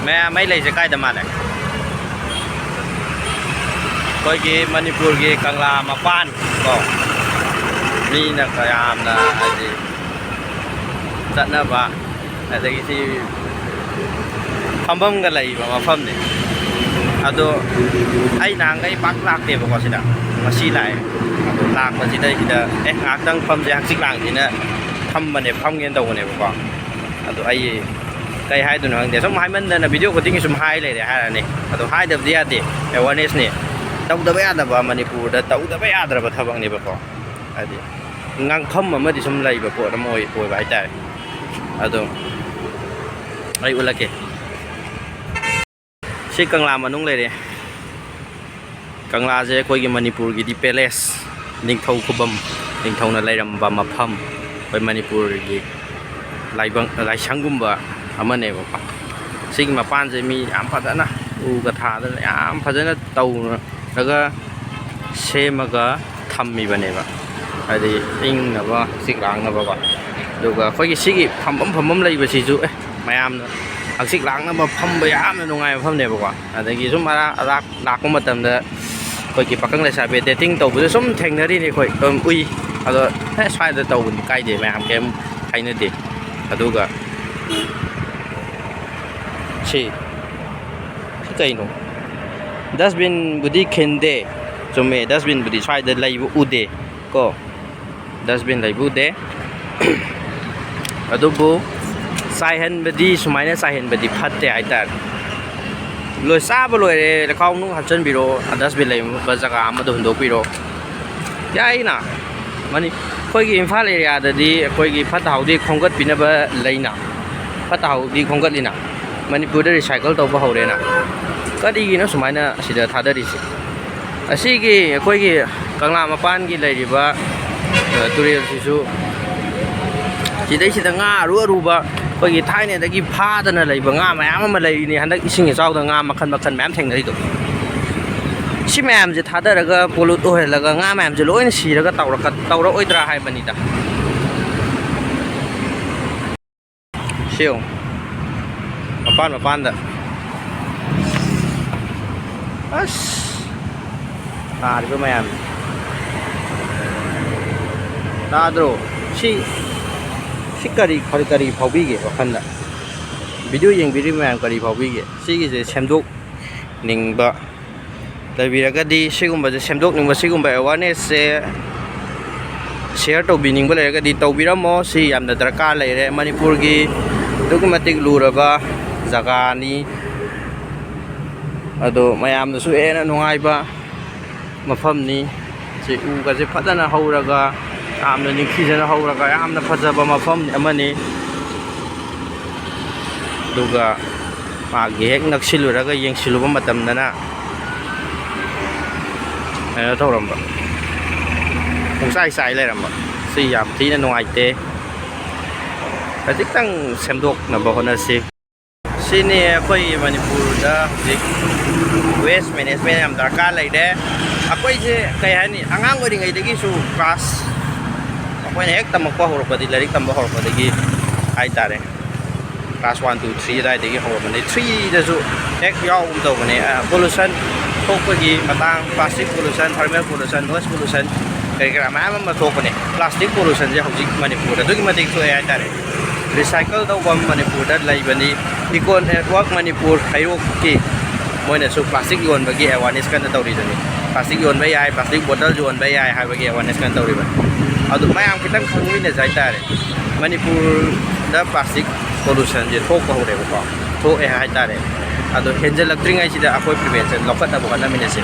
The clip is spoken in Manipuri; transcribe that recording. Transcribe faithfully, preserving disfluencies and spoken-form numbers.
ꯃꯌꯥꯝ ꯑꯩ ꯂꯩꯁꯦ ꯀꯥꯏꯗ ꯃꯥꯜꯂꯦ? ꯑꯩꯈꯣꯏꯒꯤ ꯃꯅꯤꯄꯨꯔꯒꯤ ꯀꯪꯂꯥ ꯃꯄꯥꯟ ꯀꯣ, ꯃꯤꯅ ꯀꯌꯥꯝꯅ ꯍꯥꯏꯗꯤ ꯆꯠꯅꯕ, ꯑꯗꯒꯤ ꯁꯤ ꯐꯝꯐꯝꯒ ꯂꯩꯕ ꯃꯐꯝꯅꯤ꯫ ꯑꯗꯣ ꯑꯩ ꯅꯍꯥꯟꯈꯩ ꯄꯥꯛ ꯂꯥꯛꯇꯦꯕꯀꯣ ꯁꯤꯗ, ꯉꯁꯤ ꯂꯥꯛꯑꯦ꯫ ꯑꯗꯣ ꯂꯥꯛꯄꯁꯤꯗ ꯁꯤꯗ ꯑꯦ ꯉꯥꯏꯍꯥꯛꯇꯪ ꯐꯝꯁꯦ, ꯍꯛꯆꯤꯛ ꯂꯥꯡꯁꯤꯅ ꯐꯝꯕꯅꯦ, ꯐꯝꯒꯦꯅ ꯇꯧꯕꯅꯦꯕꯀꯣ꯫ ꯑꯗꯣ ꯑꯩ ꯀꯩ ꯍꯥꯏꯗꯣꯏꯅꯣ ꯈꯪꯗꯦ, ꯁꯨꯝ ꯍꯥꯏꯃꯟꯗꯅ ꯚꯤꯗꯤꯑꯣ ꯈꯨꯗꯤꯡꯒꯤ ꯁꯨꯝ ꯍꯥꯏ ꯂꯩꯔꯦ ꯍꯥꯏꯔꯅꯤ꯫ ꯑꯗꯣ ꯍꯥꯏꯗꯕꯗꯤ ꯌꯥꯗꯦ, ꯑꯦꯋꯥꯔꯅꯦꯁꯅꯤ꯫ ꯇꯧꯗꯕ ꯌꯥꯗꯕ, ꯃꯅꯤꯄꯨꯔꯗ ꯇꯧꯗꯕ ꯌꯥꯗ꯭ꯔꯕ ꯊꯕꯛꯅꯦꯕꯀꯣ꯫ ꯍꯥꯏꯗꯤ ꯉꯥꯡꯐꯝ ꯑꯃꯗꯤ ꯁꯨꯝ ꯂꯩꯕ ꯄꯣꯠ ꯑꯃ ꯑꯣꯏ-, ꯑꯣꯏꯕ ꯍꯥꯏꯇꯥꯔꯦ꯫ ꯑꯗꯣ ꯑꯩ ꯎꯠꯂꯛꯀꯦ꯫ ꯁꯤ ꯀꯪꯂꯥ ꯃꯅꯨꯡ ꯂꯩꯔꯦ꯫ ꯀꯪꯂꯥꯁꯦ ꯑꯩꯈꯣꯏꯒꯤ ꯃꯅꯤꯄꯨꯔꯒꯤꯗꯤ ꯄꯦꯂꯦꯁ, ꯅꯤꯡꯊꯧ ꯈꯨꯕꯝ, ꯅꯤꯡꯊꯧꯅ ꯂꯩꯔꯝꯕ ꯃꯐꯝ, ꯑꯩꯈꯣꯏ ꯃꯅꯤꯄꯨꯔꯒꯤ ꯂꯥꯏꯕꯪ, ꯂꯥꯏꯁꯪꯒꯨꯝꯕ ꯑꯃꯅꯦꯕꯀꯣ꯫ ꯁꯤꯒꯤ ꯃꯄꯥꯟꯁꯦ ꯃꯤ ꯌꯥꯝ ꯐꯖꯅ ꯎꯒ ꯊꯥꯗꯅ ꯌꯥꯝ ꯐꯖꯅ ꯇꯧꯔꯒ ꯁꯦꯝꯃꯒ ꯊꯝꯃꯤꯕꯅꯦꯕ, ꯍꯥꯏꯗꯤ ꯏꯪꯅꯕ, ꯍꯛꯆꯤꯛ ꯂꯥꯡꯅꯕꯀꯣ꯫ ꯑꯗꯨꯒ ꯑꯩꯈꯣꯏꯒꯤ ꯁꯤꯒꯤ ꯐꯝꯐꯝ, ꯐꯝꯐꯝ ꯂꯩꯕꯁꯤꯁꯨ ꯑꯦ ꯃꯌꯥꯝꯅ ꯍꯛꯆꯤꯛ ꯂꯥꯡꯅꯕ ꯐꯝꯕ ꯌꯥꯝꯅ ꯅꯨꯡꯉꯥꯏꯕ ꯃꯐꯝꯅꯦꯕꯀꯣ꯫ ꯑꯗꯒꯤ ꯁꯨꯝ ꯑꯔꯥꯛ ꯑꯔꯥꯛ ꯂꯥꯛꯄ ꯃꯇꯝꯗ ꯑꯩꯈꯣꯏꯒꯤ ꯄꯥꯈꯪ ꯂꯩꯁꯥꯕꯤ ꯗꯦꯇꯤꯡ ꯇꯧꯕꯗ ꯁꯨꯝ ꯊꯦꯡꯅꯔꯤꯅꯤ ꯑꯩꯈꯣꯏ, ꯑꯗꯨꯝ ꯎꯏ꯫ ꯑꯗꯣ ꯑꯦ ꯁ꯭ꯋꯥꯏꯗ ꯇꯧꯕꯅꯤ ꯀꯥꯏꯗꯦ, ꯃꯌꯥꯝ ꯀꯩꯝ ꯍꯥꯏꯅꯗꯦ꯫ ꯑꯗꯨꯒ ꯁꯤ ꯁꯤ ꯀꯩꯅꯣ? ꯗꯁꯕꯤꯟꯕꯨꯗꯤ ꯈꯤꯟꯗꯦ, ꯆꯨꯝꯃꯦ, ꯗꯁꯕꯤꯟꯕꯨꯗꯤ ꯁ꯭ꯋꯥꯏꯗ ꯂꯩꯕ ꯎꯗꯦ ꯀꯣ, ꯗꯁꯕꯤꯟ ꯂꯩꯕ ꯎꯗꯦ꯫ ꯑꯗꯨꯕꯨ ꯆꯥꯏꯍꯟꯕꯗꯤ, ꯁꯨꯃꯥꯏꯅ ꯆꯥꯏꯍꯟꯕꯗꯤ ꯐꯠꯇꯦ ꯍꯥꯏꯇꯥꯔꯦ꯫ ꯂꯣꯏ ꯆꯥꯕ ꯂꯣꯏꯔꯦ, ꯂꯩꯈꯥꯎ ꯅꯨꯡ ꯍꯥꯞꯆꯤꯟꯕꯤꯔꯣ, ꯗꯁꯕꯤꯟ ꯂꯩꯕ ꯖꯒꯥ ꯑꯃꯗ ꯍꯨꯟꯗꯣꯛꯄꯤꯔꯣ꯫ ꯌꯥꯏꯅ꯫ ꯃꯅꯤ-, ꯑꯩꯈꯣꯏꯒꯤ ꯏꯝꯐꯥꯜ ꯑꯦꯔꯤꯌꯥꯗꯗꯤ ꯑꯩꯈꯣꯏꯒꯤ ꯐꯠꯇ ꯍꯥꯎꯗꯤ ꯈꯣꯝꯒꯠꯄꯤꯅꯕ ꯂꯩꯅ, ꯐꯠꯇ ꯍꯥꯎꯗꯤ ꯈꯣꯝꯒꯠꯂꯤꯅ, ꯃꯅꯤꯄꯨꯔꯗ ꯔꯤꯁꯥꯏꯀꯜ ꯇꯧꯕ ꯍꯧꯔꯦꯅ꯫ ꯀꯔꯤꯒꯤꯅꯣ ꯁꯨꯃꯥꯏꯅ ꯑꯁꯤꯗ ꯊꯥꯗꯔꯤꯁꯦ? ꯑꯁꯤꯒꯤ ꯑꯩꯈꯣꯏꯒꯤ ꯀꯪꯂꯥ ꯃꯄꯥꯟꯒꯤ ꯂꯩꯔꯤꯕ, ꯑ, ꯇꯨꯔꯦꯜꯁꯤꯁꯨ ꯁꯤꯗꯩꯁꯤꯗ ꯉꯥ ꯑꯔꯨ ꯑꯔꯨꯕ ꯑꯩꯈꯣꯏꯒꯤ ꯊꯥꯏꯅꯗꯒꯤ ꯐꯥꯗꯅ ꯂꯩꯕ ꯉꯥ ꯃꯌꯥꯝ ꯑꯃ ꯂꯩꯔꯤꯅꯤ꯫ ꯍꯟꯗꯛ ꯏꯁꯤꯡ ꯏꯆꯥꯎꯗ ꯉꯥ ꯃꯈꯜ ꯃꯈꯜ ꯃꯌꯥꯝ ꯊꯦꯡꯅꯔꯤꯗꯣ꯫ ꯁꯤ ꯃꯌꯥꯝꯁꯦ ꯊꯥꯗꯔꯒ ꯄꯣꯂꯨꯠ ꯑꯣꯏꯍꯜꯂꯒ ꯉꯥ ꯃꯌꯥꯝꯁꯦ ꯂꯣꯏꯅ ꯁꯤꯔꯒ ꯇꯧꯔꯛꯀ-, ꯇꯧꯔꯛꯑꯣꯏꯗ꯭ꯔꯥ ꯍꯥꯏꯕꯅꯤꯗ꯫ ꯁꯤ ꯌꯦꯡꯉꯨ꯫ ꯃꯄꯥꯟ ꯃꯄꯥꯟꯗ ꯑꯁ, ꯇꯥꯔꯤꯕ ꯃꯌꯥꯝ ꯇꯥꯗ꯭ꯔꯣ? ꯁꯤ ꯁꯤ ꯀꯔꯤ ꯀꯔꯤ ꯀꯔꯤ ꯐꯥꯎꯕꯤꯒꯦ ꯋꯥꯈꯜꯗ? ꯚꯤꯗꯤꯑꯣ ꯌꯦꯡꯕꯤꯔꯤꯕ ꯃꯌꯥꯝ ꯀꯔꯤ ꯐꯥꯎꯕꯤꯒꯦ? ꯁꯤꯒꯤꯁꯦ ꯁꯦꯝꯗꯣꯛꯅꯤꯡꯕ ꯂꯩꯕꯤꯔꯒꯗꯤ, ꯁꯤꯒꯨꯝꯕꯁꯦ ꯁꯦꯝꯗꯣꯛꯅꯤꯡꯕ, ꯁꯤꯒꯨꯝꯕ ꯑꯦꯋꯥꯔꯅꯦꯁꯁꯦ ꯁꯤꯌꯔ ꯇꯧꯕꯤꯅꯤꯡꯕ ꯂꯩꯔꯒꯗꯤ ꯇꯧꯕꯤꯔꯝꯃꯣ꯫ ꯁꯤ ꯌꯥꯝꯅ ꯗꯔꯀꯥꯔ ꯂꯩꯔꯦ꯫ ꯃꯅꯤꯄꯨꯔꯒꯤ ꯑꯗꯨꯛꯀꯤ ꯃꯇꯤꯛ ꯂꯨꯔꯕ ꯖꯒꯥꯅꯤ꯫ ꯑꯗꯣ ꯃꯌꯥꯝꯅꯁꯨ ꯍꯦꯟꯅ ꯅꯨꯡꯉꯥꯏꯕ ꯃꯐꯝꯅꯤ꯫ ꯁꯤ ꯎꯒꯁꯦ ꯐꯖꯅ ꯍꯧꯔꯒ, ꯌꯥꯝꯅ ꯅꯤꯡꯊꯤꯖꯅ ꯍꯧꯔꯒ, ꯌꯥꯝꯅ ꯐꯖꯕ ꯃꯐꯝ ꯑꯃꯅꯤ꯫ ꯑꯗꯨꯒ ꯃꯥꯒꯤ ꯍꯦꯛ ꯅꯛꯁꯤꯜꯂꯨꯔꯒ ꯌꯦꯡꯁꯤꯜꯂꯨꯕ ꯃꯇꯝꯗꯅ ꯀꯩꯅꯣ ꯇꯧꯔꯝꯕ, ꯄꯨꯡꯆꯥꯏ ꯆꯥꯏ ꯂꯩꯔꯝꯕ꯫ ꯁꯤ ꯌꯥꯝ ꯊꯤꯅ ꯅꯨꯡꯉꯥꯏꯇꯦ꯫ ꯈꯖꯤꯛꯇꯪ ꯁꯦꯝꯗꯣꯛꯅꯕ ꯍꯣꯠꯅꯁꯤ꯫ ꯁꯤꯅꯤ ꯑꯩꯈꯣꯏ ꯃꯅꯤꯄꯨꯔꯗ ꯍꯧꯖꯤꯛ ꯋꯦꯁ ꯃꯦꯅꯦꯖꯃꯦꯟ ꯌꯥꯝ ꯗꯔꯀꯥꯔ ꯂꯩꯔꯦ꯫ ꯑꯩꯈꯣꯏꯁꯦ ꯀꯩ ꯍꯥꯏꯅꯤ, ꯑꯉꯥꯡ ꯑꯣꯏꯔꯤꯉꯩꯗꯒꯤꯁꯨ ꯀ꯭ꯂꯥꯁ, ꯑꯩꯈꯣꯏꯅ ꯍꯦꯛ ꯇꯝꯃꯛꯄ ꯍꯧꯔꯛꯄꯗꯤ, ꯂꯥꯏꯔꯤꯛ ꯇꯝꯕ ꯍꯧꯔꯛꯄꯗꯒꯤ ꯍꯥꯏꯇꯥꯔꯦ, ꯀ꯭ꯂꯥꯁ ꯋꯥꯟ, ꯇꯨ, ꯊ꯭ꯔꯤ ꯑꯗꯨꯋꯥꯏꯗꯒꯤ ꯍꯧꯔꯝꯕꯅꯤ꯫ ꯊ꯭ꯔꯤꯗꯁꯨ ꯍꯦꯛ ꯌꯥꯎꯒꯨꯝ ꯇꯧꯕꯅꯦ꯫ ꯄꯣꯂꯨꯁꯟ ꯊꯣꯛꯄꯒꯤ ꯃꯇꯥꯡ, plastic pollution, thermal pollution, noise pollution, ꯀꯔꯤ ꯀꯔꯥ ꯃꯌꯥꯝ ꯑꯃ ꯊꯣꯛꯄꯅꯦ꯫ ꯄ꯭ꯂꯥꯁꯇꯤꯛ ꯄꯣꯂꯨꯁꯟꯁꯦ ꯍꯧꯖꯤꯛ ꯃꯅꯤꯄꯨꯔꯗ ꯑꯗꯨꯛꯀꯤ ꯃꯇꯤꯛ ꯊꯣꯛꯑꯦ ꯍꯥꯏꯇꯥꯔꯦ꯫ ꯔꯤꯁꯥꯏꯀꯜ ꯇꯧꯕ ꯃꯅꯤꯄꯨꯔꯗ ꯂꯩꯕꯅꯤ꯫ ꯏꯀꯣ ꯅꯦꯠꯋꯥꯔꯛ ꯃꯅꯤꯄꯨꯔ ꯍꯩꯔꯣꯛꯀꯤ ꯃꯣꯏꯅꯁꯨ ꯄ꯭ꯂꯥꯁꯇꯤꯛ ꯌꯣꯟꯕꯒꯤ ꯑꯦꯋꯥꯔꯅꯦꯁ ꯀꯟꯅ ꯇꯧꯔꯤꯗꯨꯅꯤ꯫ ꯄ꯭ꯂꯥꯁꯇꯤꯛ ꯌꯣꯟꯕ ꯌꯥꯏ, ꯄ꯭ꯂꯥꯁꯇꯤꯛ ꯕꯣꯇꯜ ꯌꯣꯟꯕ ꯌꯥꯏ ꯍꯥꯏꯕꯒꯤ ꯑꯦꯋꯥꯔꯅꯦꯁ ꯀꯟꯅ ꯇꯧꯔꯤꯕꯅꯤ꯫ ꯑꯗꯨ ꯃꯌꯥꯝ ꯈꯤꯇꯪ ꯈꯪꯃꯤꯟꯅꯁꯦ ꯍꯥꯏꯇꯥꯔꯦ꯫ ꯃꯅꯤꯄꯨꯔꯗ ꯄ꯭ꯂꯥꯁꯇꯤꯛ ꯄꯣꯂꯨꯁꯟꯁꯦ ꯊꯣꯛꯄ ꯍꯧꯔꯦꯕꯀꯣ, ꯊꯣꯛꯑꯦ ꯍꯥꯏꯇꯥꯔꯦ꯫ ꯑꯗꯣ ꯍꯦꯟꯖꯜꯂꯛꯇ꯭ꯔꯤꯉꯩꯁꯤꯗ ꯑꯩꯈꯣꯏ ꯄ꯭ꯔꯤꯚꯦꯟꯁꯟ ꯂꯧꯈꯠꯅꯕ ꯍꯣꯠꯅꯃꯤꯟꯅꯁꯦ꯫